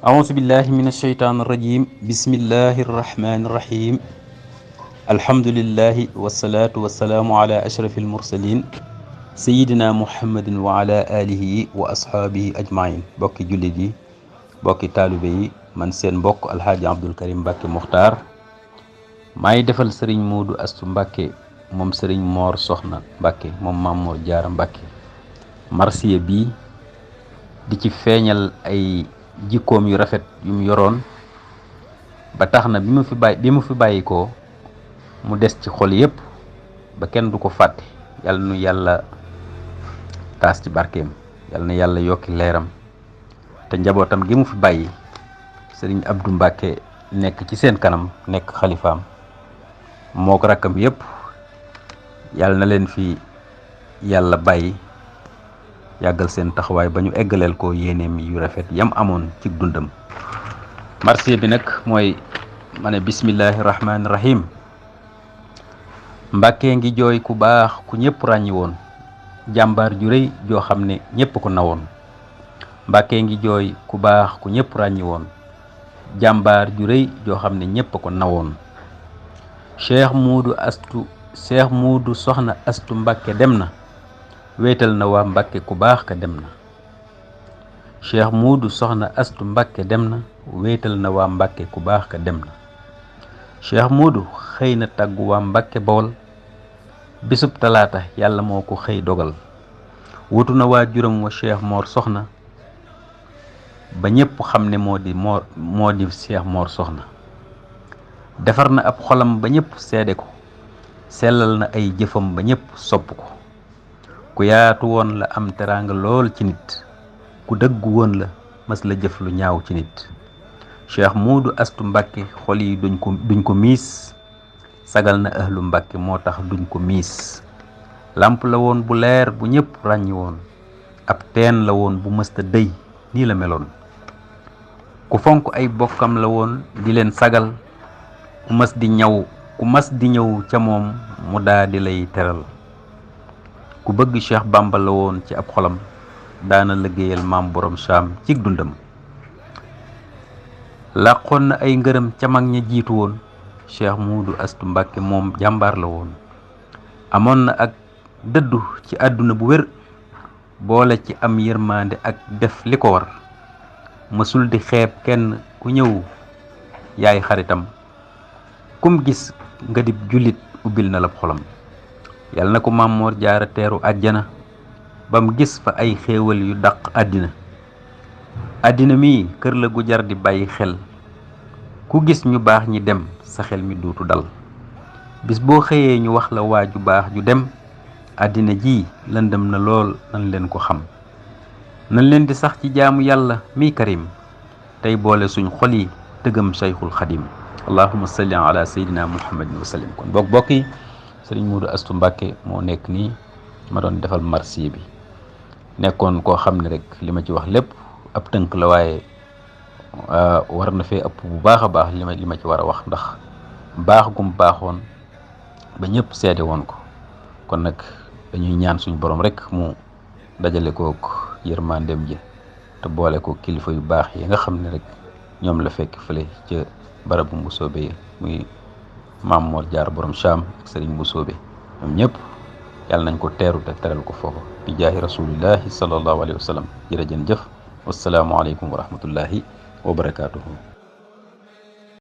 أعوذ بالله من الشيطان الرجيم بسم الله الرحمن الرحيم الحمد لله والصلاة والسلام على أشرف المرسلين سيدنا محمد وعلى آله وأصحابه أجمعين بوكي جولي بوكي طالبي من سين بوك الحاج عبد الكريم باكي مختار ماي ديفال سيرن مودو استو مباكي موم سيرن مور سخنا مباكي موم مامور جار مباكي marsiya bi di ci feeñal ay jikkoom yu rafet yu mu yoroon ba tax na bi mu fi bàyyi ko mu des ci xol yépp ba kenn du ko fàtte yàlla nu yàlla taas ci barkeem yàlla na yàlla yokki leeram te njabootam gi mu fi bàyyi sëriñ Abdou Mbàkke nekk ci seen kanam nekk xalifaam moo ko rakkam yépp yàlla na leen fi yàlla bàyyi yàggal seen taxawaay ba ñu eggaleel ko yéeneem yu rafet yam amoon ci dundam marsiya bi nag mooy ma ne bismillahi rahmaani rahim Mbàkke ngi jooy ku baax ku ñëpp ràññi woon jàmbaar ju rëy joo xam ne ñëpp ko nawoon Mbàkke ngi jooy ku baax ku ñëpp ràññi woon jàmbaar ju rëy joo xam ne ñëpp ko nawoon Cheikh Muudu soxna Astu Mbàkke dem na wéetal na waa Mbàkke ku baax ka dem na Cheikh Muudu soxna Astu Mbàkke dem na wéetal na waa Mbàkke ku baax ka dem na Cheikh Muudu xëy na tàggu waa Mbàkke Bawol bisub talaata yàlla moo ko xëy dogal wutu na waa juróom wa Cheikh Mor soxna ba ñépp xam ne moo di Cheikh Mor soxna defar na ab xolam ba ñépp seede ko sellal na ay jëfam ba ñépp sopp ko ku yaatu woon la am teraanga lool ci nit ku dëggu woon la mas la jëf lu ñaaw ci nit Cheikh Muudu Astu Mbàkke xol yi duñ ko miis sagal na ahlu Mbàkke moo tax duñ ko miis làmp la woon bu leer bu ñépp ràññi woon ab teen la woon bu mësta dëy nii la meloon ku fonk ay bokkam la woon di leen sagal ku mas di ñëw ca moom mu daa di lay teral ku bëgg Cheikh Bamba la woon ci ab xolam daana liggéeyal maam borom Saam ci dundam làqoon na ay ngërëm ca mag ña jiitu woon Cheikh Muudu Astu Mbàkke moom jàmbaar la woon amoon na ak dëddu ci àdduna bu wér boole ci am yërmande ak def li ko war mësul di xeeb kenn ku ñëw yaay xaritam kum gis nga di jullit ubbil na la xolam yàlla na ko Maam Moor Jaara teeru àjjana bam gis fa ay xéewal yu dàq àddina mi kër la gu jar di bàyyi xel ku gis ñu baax ñi dem sa xel mi duutu dal bis boo xëyee ñu wax la waa ju baax ju dem àddina ji lëndëm na lool nan leen ko xam nan leen di sax ci jaamu yàlla mi karim tey boole suñ xol yi tëgam Sayxul Xadim allahumma salli ala sayyidina muhammadin wa sallim kon bokk yi sëriñ Muudu Astu Mbàkke moo nekk nii ma doon defal marsiya bi nekkoon koo xam ne rek li ma ci wax lépp ab tënk la waaye war na fee ëpp bu baax a baax li ma ci war a wax ndax baax gum baaxoon ba ñëpp seede woon ko kon nag dañuy ñaan suñu borom rek mu dajale kook yërmandeem ji te boole ko kilifa yu baax yi nga xam ne rek ñoom la fekk fële ca barabu Mbusoobe muy Maam Moor Jaara borom Saam ak sëriñ Mbusoobe ñoom ñëpp yàlla nañ ko teeru te teral ko foofu bi jaahi rasulillahi sallallahu alayhi wa sallam jërëjën jëf wassalaamu aleykum wa rahmatullahi wa barakaatuhu